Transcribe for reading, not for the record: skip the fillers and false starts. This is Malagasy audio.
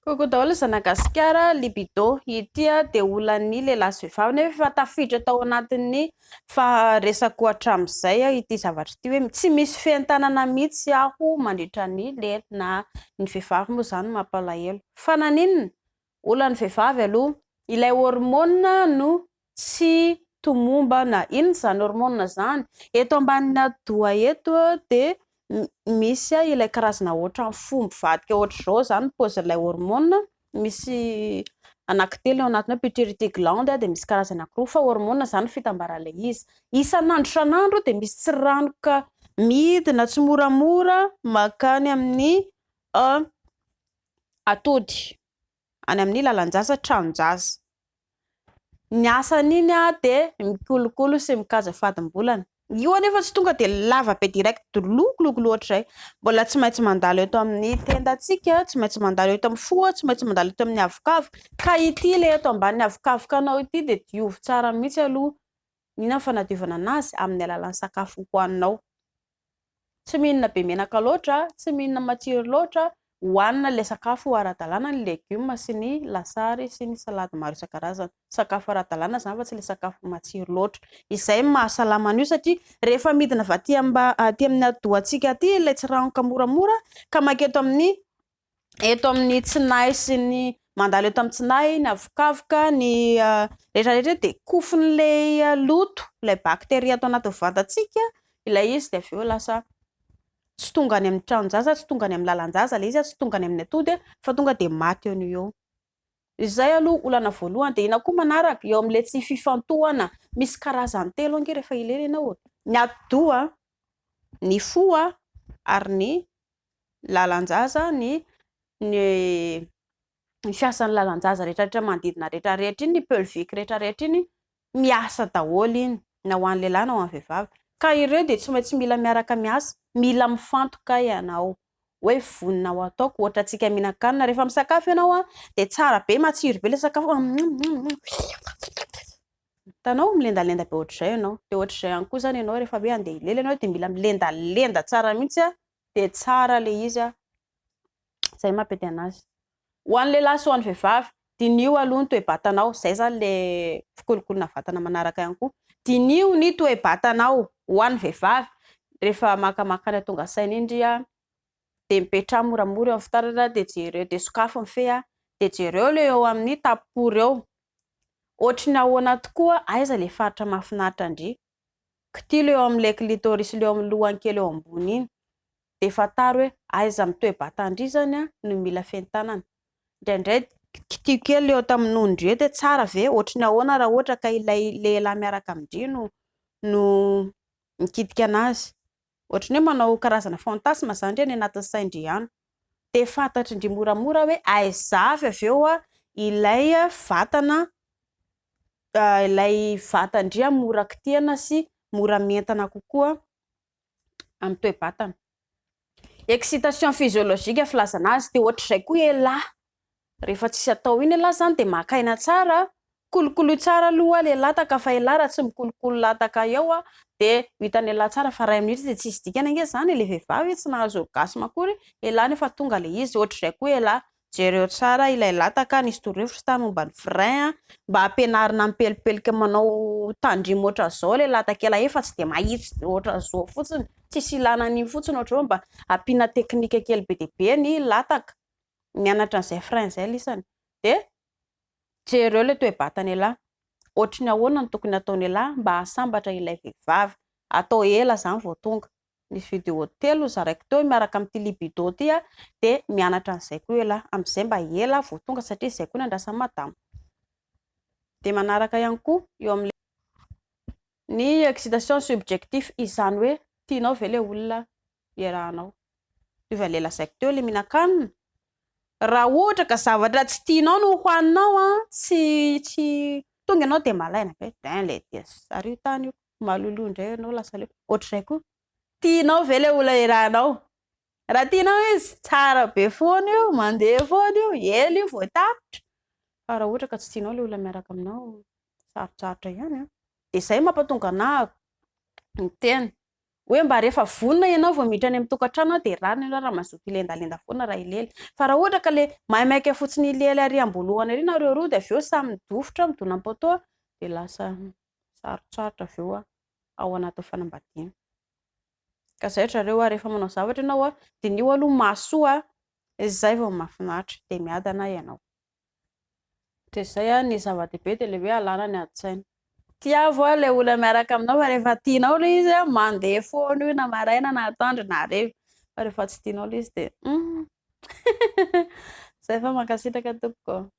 Coucou daholo zanagasikara, libido ity dia olan'ny lehilahy sy vehivavy nefa efa tafiditra tao anatin'ny faharesako hatramin'izay ity zavatra ity hoe tsy misy fientanana mihitsy aho mandritra ny lela na ny vehivavy moa izany mampalahelo. Fa naninona? Olan'ny vehivavy aloha ilay hormone no tsy tomombana. Inona izany hormone izany? Eto ambanin'ny atidoha eto dia misy ilay karazana ohatran'ny fo mivadika ohatr'izao izany ny paozin'ilay hormone. Misy anankitelo ao anatiny ao, pituitary gland dia misy karazany anankiroa fa hormone izany ny fitambaran'ilay izy. Isan'andro isan'andro dia misy tsiranoka midina tsimoramora mankany amin'ny atody, any amin'ny lalan-jaza, tranon-jaza. Ny asan'iny dia mikolokolo sy mikajy fadim-bolana. Io anefa tsy tonga dia lava be direct dologologo ohatr'izay. Mbola tsy maintsy mandalo eto amin'ny tendantsika, tsy maintsy mandalo eto amin'ny fo, tsy maintsy mandalo eto amin'ny avokavoka. Ka ity ilay eto ambanin'ny avokavoka anao ity dia diovy tsara mihitsy aloha. Inona ny fanadiovana anazy? Amin'ny alalan'ny sakafo hohaninao. Tsy mihinana be menaka loatra, tsy mihinana matsiro loatra, hohanina ilay sakafo ara-dalàna, ny legioma sy ny lasary sy ny salady maro isan-karazany. Sakafo ara-dalàna izany fa tsy ilay sakafo matsiro loatra. Izay no mahasalama an'io satria rehefa midina avy aty amba- aty amin'ny atidohantsika aty ilay tsiranoka moramora ka manketo amin'ny eto amin'ny tsinay sy ny mandalo eto amin'ny tsinay, ny avokavoka, ny rehetra rehetra dia kofon'ilay loto, ilay bakteria ato anatin'ny vatantsika ilay izy dia avy eo lasa tsy tonga any amin'ny tranon-jaza, tsy tonga any amin'ny lalan-jaza ilay izy, tsy tonga any amin'ny atody fa tonga dia maty eo no eo. Izay aloha olana voalohany. Dia inona koa manaraka? Eo amin'ilay tsy fifantohana. Misy karazany telo ange rehefa ilery ianao e. Ny atidoha, ny fo ary ny lalan-jaza, ny ny ny fiasan'ny lalan-jaza rehetrarehetra manodidina rehetrarehetra iny, ny pelvic rehetrarehetra iny, miasa daholo iny, na ho an'ny lehilahy na ho an'ny vehivavy. Ka ireo dia tsy maintsy mila miaraka miasa, mila mifantoka ianao hoe vonona ho ataoko, ohatra antsika mihinan-kanina, rehefa misakafo ianao dia tsara be, matsiro be ilay sakafo, hitanao milendalenda be ohatr'izay ianao, dia ohatr'izay ihany koa izany ianao rehefa hoe handeha hilela ianao dia mila milendalenda tsara mihitsy dia tsara ilay izy, izay mampety an'azy. Ho an'ny lehilahy sy ho an'ny vehivavy, diniho aloha ny toe-batanao, izay izany ilay fikolokolona vatana manaraka ihany koa. Diniho ny toe-batanao, ho an'ny vehivavy, rehefa makamaka any tonga saina iny ry a, dia mipetraha moramora eo amin'ny fitaratra dia jereo, dia sokafy ny fe a, dia jereo ilay eo amin'ny tapopory eo, ohatry ny ahoana tokoa, aiza ilay faritra mahafinaritra an-dry? Kitilo eo amin'ilay clitoris ilay eo amin'ny lohany kely eo ambony iny, dia fantaro hoe aiza amin'ny toe-batan-dry izany no mila fentanana. Indraindray kitiho kely eo tamin'ny nonon-dry eo dia tsara ve? Ohatry ny ahoana raha ohatra ka ilay lehilahy miaraka amin-dry no no mikitika anazy? Ohatry ny hoe manao karazana fantasme izany ndry any anatin'ny sain-dry any. Dia fantatry-ndry moramora hoe aiza avy avy eo ilay vatana ilay vatan-dry mora kitihana sy mora mientana kokoa amin'ny toe-batana. Excitation physiologique filazana azy, dia ohatr'izay koa elah, rehefa tsisy atao iny elah zany dia maka aina tsara, kolokoloy tsara aloha le lataka fa elah raha tsy mikolokolo lataka eo dia ho hitan'elah tsara fa iray minitra dia tsisy dikany ange zany e, le vehivavy tsy nahazo orgasme akory elah nefa tonga le izy, ohatr'izay koa elah Jereo tsara ilay lataka nisy torohevitra tany momba ny frein mba ampianarina mipelipelika manao tandrimo ohatran'izao ilay lataka ela efa tsy dia mahitsy ohatran'izao fotsiny, tsisy ilana an'iny fotsiny ohatr'izao mba ampiana teknika kely be dia be ny lataka, mianatra an'izay frein izay lisany dia jereo ilay toe-batan'ialahy, ohatry ny ahoana no tokony hataon'ialahy mba hahasambatra ilay vehivavy, atao ela izany vao tonga. Nisy video telo nozaraiko teo miaraka amin'ity libido ity dia mianatra an'izay koa elah, amin'izay mba ela vao tonga satria izay koa no andrasan'i madama. Dia manaraka ihany koa eo amin'ilay ny excitation subjectif, izany hoe tianao ve ilay olona iarahanao? Mitovy an'ilay lazaiko teo ilay mihinan-kanina, raha ohatra ka zavatra tsy tianao no hohaninao an, tsy tsy tonga ianao dia malaina be, din le dia ario tany io. Maloloha indray ianao lasa leo. Ohatr'izay koa. Tianao ve ilay olona iarahanao? Raha tianao izy, tsara be foana io, mandeha foana io, ela io vao tapitra. Fa raha ohatra ka tsy tianao ilay olona miaraka aminao, sarotsarotra ihany an. Dia izay mampatonga anah miteny. Hoe mba rehefa vonona ianao vao miditra any amin'ny tokantrano dia rariny ianao raha mazoto hilendalenda foana raha hilely. Fa raha ohatra ka ilay maimaika fotsiny hilely ary am-boalohany ary nareo roa dia avy eo samy midofotra midona am-poteau dia lasa sarotsarotra avy eo ao anatin'ny fanambadiana. Ka izay ry zareo a, rehefa manao zavatra ianao a, diniho aloha mahasoa izay vao mahafinaritra dia miadana ianao. Dia izay a, ny zava-dehibe dia ilay hoe alana ny adin-tsaina. Tiavo ilay olona miaraka aminao fa rehefa tianao ilay izy a, mandeha foana io na maraina na atoandro na hariva. Fa rehefa tsy tianao ilay izy dia hum. Izay fa mankasitraka tompoko.